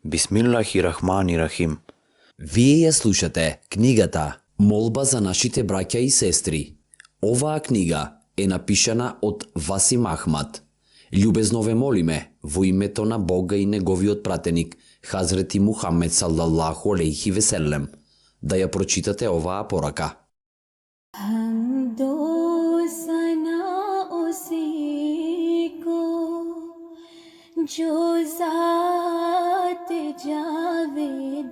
Бисмиллахи-рахмани-рахим. Вие ја слушате книгата Молба за нашите браќа и сестри. Оваа книга е напишана од Васим Ахмад. Љубезно ве молиме во името на Бога и неговиот пратеник Хазрети Мухамед саллаллаху алейхи веселем да ја прочитате оваа порака. जो ज़ात जावेदानी।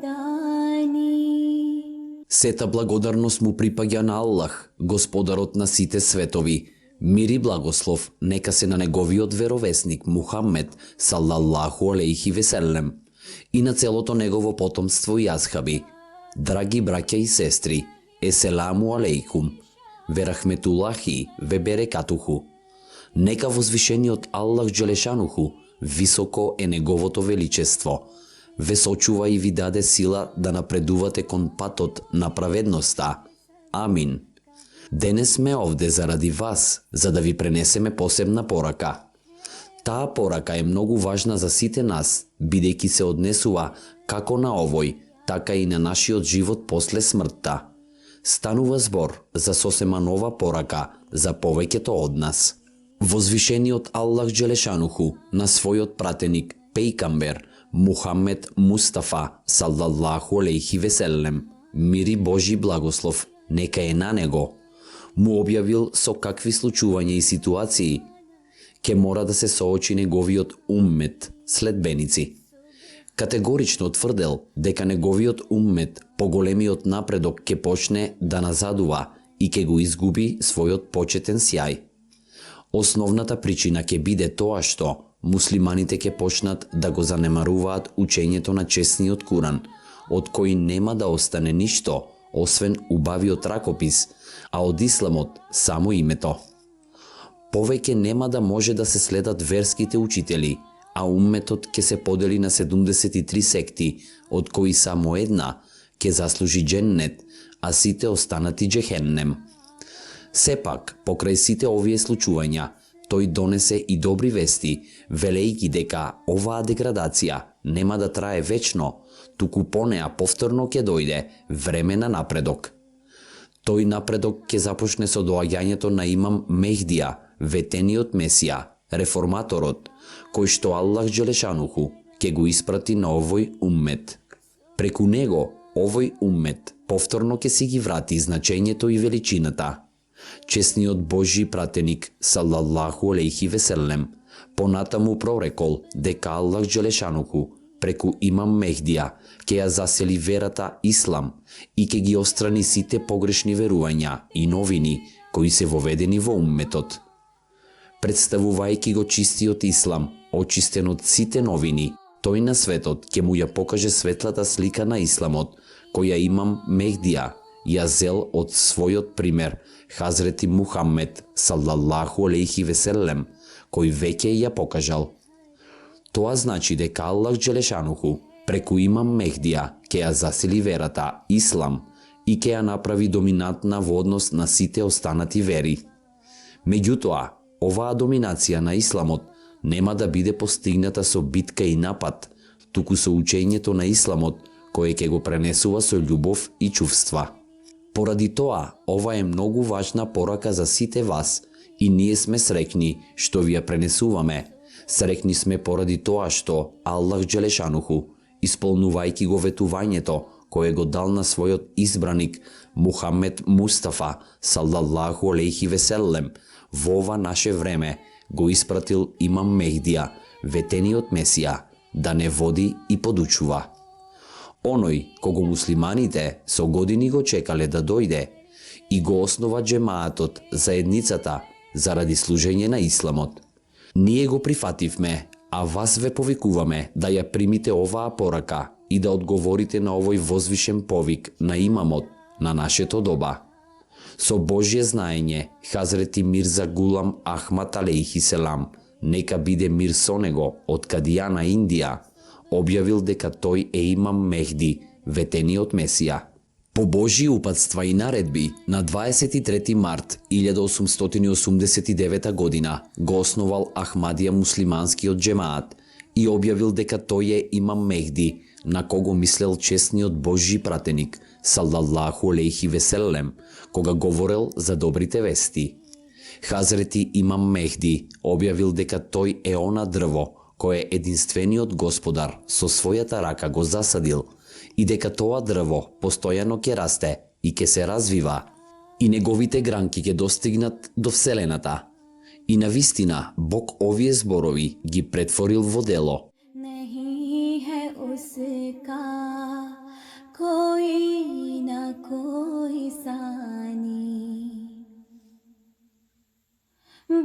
Сета благодарност му припаѓа на Аллах, Господарот на сите светови. Мир и благослов нека се на неговиот веровесник Мухамед саллаллаху алейхи веселем и на целото негово потомство и асхаби. Драги браќа и сестри, еселаму алейкум, ве рахметулахи, ве берекатуху. Нека возвишениот Аллах Джелешануху, високо е неговото величество, ве сочува и ви даде сила да напредувате кон патот на праведноста. Амин. Денес сме овде заради вас, за да ви пренесеме посебна порака. Таа порака е многу важна за сите нас, бидејќи се однесува како на овој, така и на нашиот живот после смртта. Станува збор за сосема нова порака за повеќето од нас. Возвишениот Аллах Джелешануху на својот пратеник, пејкамбер, Мухамед Мустафа, саллаллаху алейхи веселем, мир и Божи благослов, нека е на него, му објавил со какви случувања и ситуации ке мора да се соочи неговиот уммет, следбеници. Категорично тврдел дека неговиот уммет по големиот напредок ке почне да назадува и ке го изгуби својот почетен сјај. Основната причина ќе биде тоа што муслиманите ќе почнат да го занемаруваат учењето на честниот Куран, од кој нема да остане ништо, освен убавиот ракопис, а од исламот само името. Повеќе нема да може да се следат верските учители, а умметот ќе се подели на 73 секти, од кои само една ќе заслужи дженнет, а сите останати джехеннем. Сепак, покрај сите овие случувања, тој донесе и добри вести, велејќи дека оваа деградација нема да трае вечно, туку по неа повторно ќе дојде време на напредок. Тој напредок ќе започне со доаѓањето на имам Мехдија, ветениот Месија, реформаторот, кој што Аллах Джелешануху ќе го испрати на овој уммет. Преку него, овој уммет повторно ќе си ги врати значењето и величината. Честниот Божи пратеник саллаллаху алейхи веселем понатаму прорекол дека Аллах Джелешануху преку имам Мехдија ќе ја засели верата Ислам и ќе ги острани сите погрешни верувања и новини кои се воведени во умметот. Представувајќи го чистиот Ислам, очистен од сите новини, тој на светот ќе му ја покаже светлата слика на Исламот, која имам Мехдија ја зел од својот пример Хазрети Мухамед саллаллаху алейхи веселем, кој веќе ја покажал. Тоа значи дека Аллах Джелешануху преку имам Мехдија ќе ја засили верата Ислам и ќе ја направи доминантна во однос на сите останати вери. Меѓутоа, оваа доминација на Исламот нема да биде постигната со битка и напад, туку со учењето на Исламот, кое ќе го пренесува со љубов и чувства. Поради тоа, ова е многу важна порака за сите вас и ние сме среќни што ви ја пренесуваме. Среќни сме поради тоа што Аллах Джелешануху, исполнувајќи го ветувањето кое го дал на својот избраник Мухамед Мустафа саллаллаху алейхи веселем, во ова наше време го испратил имам Мехдија, ветениот Месија, да не води и подучува. Оној кого муслиманите со години го чекале да дојде и го основа джемаатот, заедницата, заради служење на Исламот. Ние го прифативме, а вас ве повикуваме да ја примите оваа порака и да одговорите на овој возвишен повик на имамот на нашето доба. Со Божје знаење, Хазрети Мирза Гулам Ахмад алейхи селам, нека биде мир со него, од Кадијана, Индија, објавил дека тој е имам Мехди, ветениот Месија. По Божји упатства и наредби, на 23 март 1889 година го основал Ахмадија муслиманскиот джемаат и објавил дека тој е Имам Мехди, на кого мислел честниот Божји пратеник, салаллаху алейхи веселем, кога говорел за добрите вести. Хазрети Имам Мехди објавил дека тој е она дрво, кој е единствениот Господар со својата рака го засадил и дека тоа дрво постојано ќе расте и ќе се развива и неговите гранки ќе достигнат до Вселената. И навистина Бог овие зборови ги претворил во дело. नहीं है उसका कोई ना कोई सानी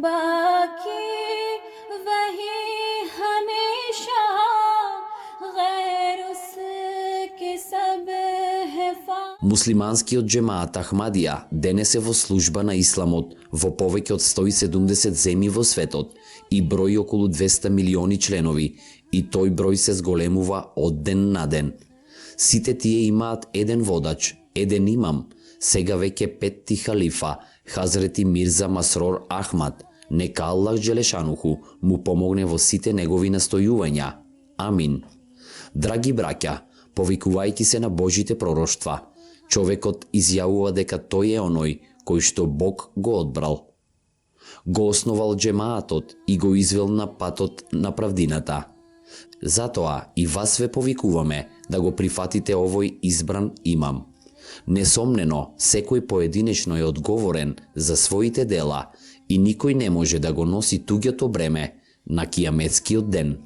बाकी वही हमेशा गैर उसके सब है Муслиманскиот джемаат Ахмадија денес е во служба на исламот во повеќе од 170 земји во светот и брои околу 200 милиони членови, и тој број се зголемува од ден на ден. Сите тие имаат еден водач, еден имам, сега веќе петти халифа, Хазрети Мирза Масрор Ахмад, нека Аллах Джелешануху му помогне во сите негови настојувања. Амин. Драги браќа, повикувајќи се на Божите пророштва, човекот изјавува дека тој е оној кој што Бог го одбрал. Го основал джемаатот и го извел на патот на правдината. Затоа и вас ве повикуваме да го прифатите овој избран имам. Несомнено, секој поединечно е одговорен за своите дела и никој не може да го носи туѓото бреме на кијаметскиот ден.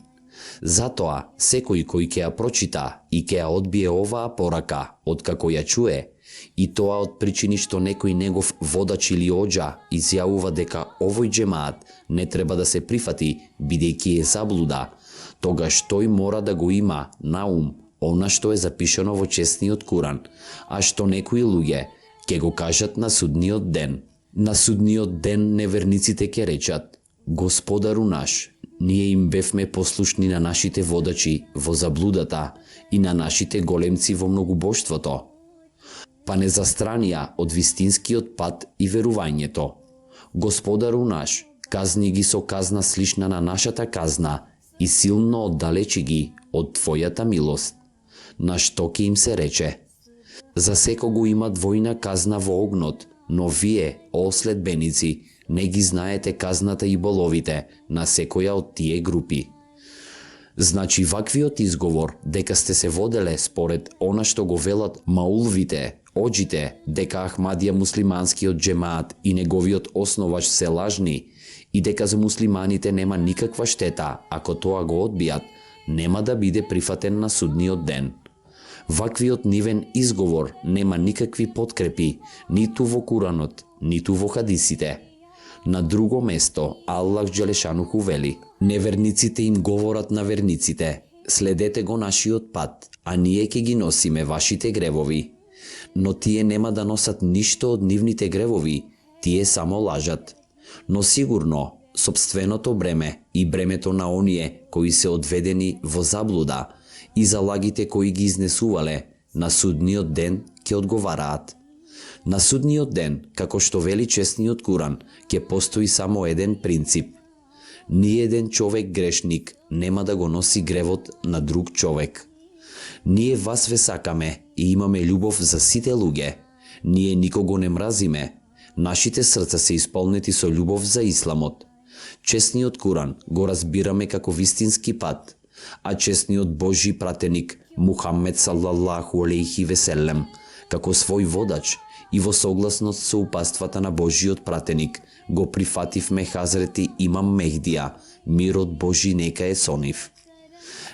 Затоа, секој кој ќе ја прочита и ќе ја одбие оваа порака, откако ја чуе, и тоа од причини што некој негов водач или оџа изјавува дека овој джемаат не треба да се прифати бидејќи е заблуда, тогаш тој мора да го има на ум она што е запишано во честниот Куран, а што некои луѓе ќе го кажат на судниот ден. На судниот ден неверниците ќе речат: Господару наш, ние им бевме послушни на нашите водачи во заблудата и на нашите големци во многубоштвото, па не застранија од вистинскиот пат и верувањето. Господару наш, казни ги со казна слична на нашата казна и силно оддалечи ги од Твојата милост. На што ќе им се рече: за секого има двојна казна во огнот, но вие, о следбеници, не ги знаете казната и боловите на секоја од тие групи. Значи ваквиот изговор дека сте се воделе според она што го велат маулвите, оџите, дека Ахмадија муслиманскиот джемаат и неговиот основач се лажни и дека за муслиманите нема никаква штета ако тоа го одбијат, нема да биде прифатен на судниот ден. Ваквиот нивен изговор нема никакви подкрепи, ниту во Куранот, ниту во хадисите. На друго место, Аллах Джелешануху вели: неверниците им говорат на верниците: следете го нашиот пат, а ние ќе ги носиме вашите гревови. Но тие нема да носат ништо од нивните гревови, тие само лажат. Но сигурно, сопственото бреме и бремето на оние кои се одведени во заблуда и за лагите кои ги изнесувале, на судниот ден ќе одговараат. На судниот ден, како што вели честниот Куран, ќе постои само еден принцип. Ниеден човек грешник нема да го носи гревот на друг човек. Ние вас ве сакаме и имаме љубов за сите луѓе. Ние никого не мразиме. Нашите срца се исполнети со љубов за исламот. Честниот Куран го разбираме како вистински пат, а честниот Божји пратеник Мухаммед салаллаху алейхи веселем како свој водач и во согласност со упатствата на Божјиот пратеник го прифативме Хазрети Имам Мехдија, мирот Божји нека е со нив.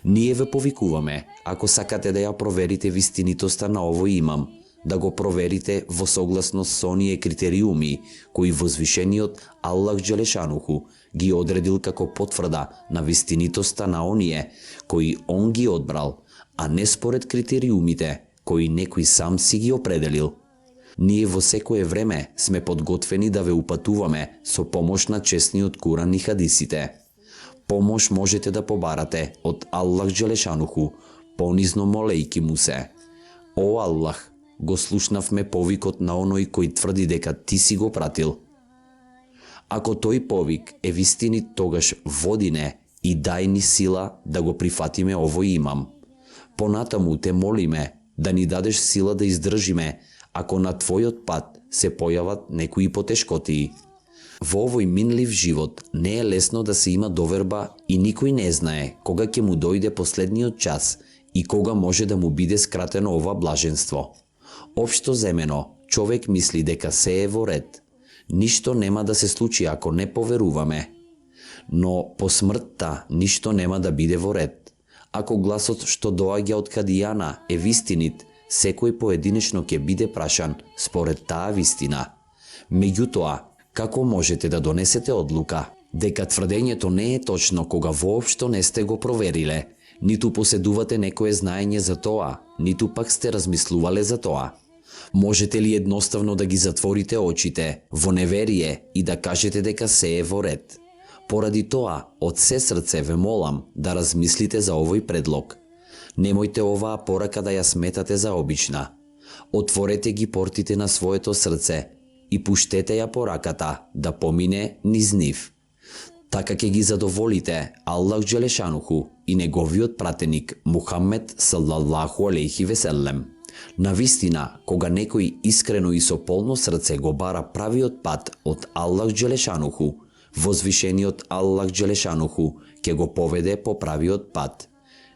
Ние ве повикуваме, ако сакате да ја проверите вистинитоста на овој имам, да го проверите во согласност со оние критериуми кои возвишениот Аллах Джелешануху ги одредил како потврда на вистинитоста на оние кои он ги одбрал, а не според критериумите кои некој сам си ги определил. Ние во секое време сме подготвени да ве упатуваме со помош на честниот Куран и хадисите. Помош можете да побарате од Аллах Джелешануху, понизно молејки му се: О Аллах, го слушнавме повикот на оној кој тврди дека ти си го пратил. Ако тој повик е вистинит, тогаш води не и дај ни сила да го прифатиме овој имам. Понатаму те молиме да ни дадеш сила да издржиме ако на Твојот пат се појават некои потешкотии. Во овој минлив живот не е лесно да се има доверба и никој не знае кога ќе му дојде последниот час и кога може да му биде скратено ова блаженство. Општо земено, човек мисли дека се е во ред. Ништо нема да се случи ако не поверуваме. Но по смртта ништо нема да биде во ред. Ако гласот што доаѓа од кадијана е вистинит, секој поединечно ќе биде прашан според таа вистина. Меѓутоа, како можете да донесете одлука дека тврдењето не е точно кога воопшто не сте го провериле, ниту поседувате некое знаење за тоа, ниту пак сте размислувале за тоа? Можете ли едноставно да ги затворите очите во неверие и да кажете дека се е во ред? Поради тоа, од се срце ве молам да размислите за овој предлог. Немојте оваа порака да ја сметате за обична. Отворете ги портите на своето срце и пуштете ја пораката да помине низ нив. Така ќе ги задоволите Аллах Джелешануху и неговиот пратеник Мухаммед саллаллаху алейхи веселем. Навистина, кога некој искрено и со полно срце го бара правиот пат од Аллах Джелешануху, возвишениот Аллах Джелешануху ќе го поведе по правиот пат.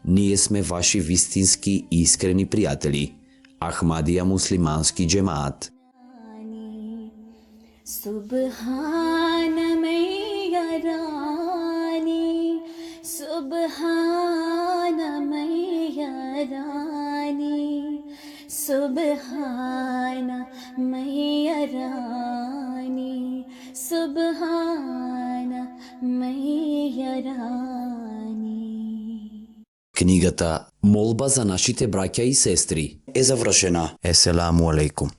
Ние сме ваши вистински и искрени пријатели. Ахмадија муслимански џемаат. سبحان من يراني سبحان من يراني سبحان من يراني سبحان من يراني. Книгата Молба за нашите браќа и сестри е завршена. Еселаму алейкум.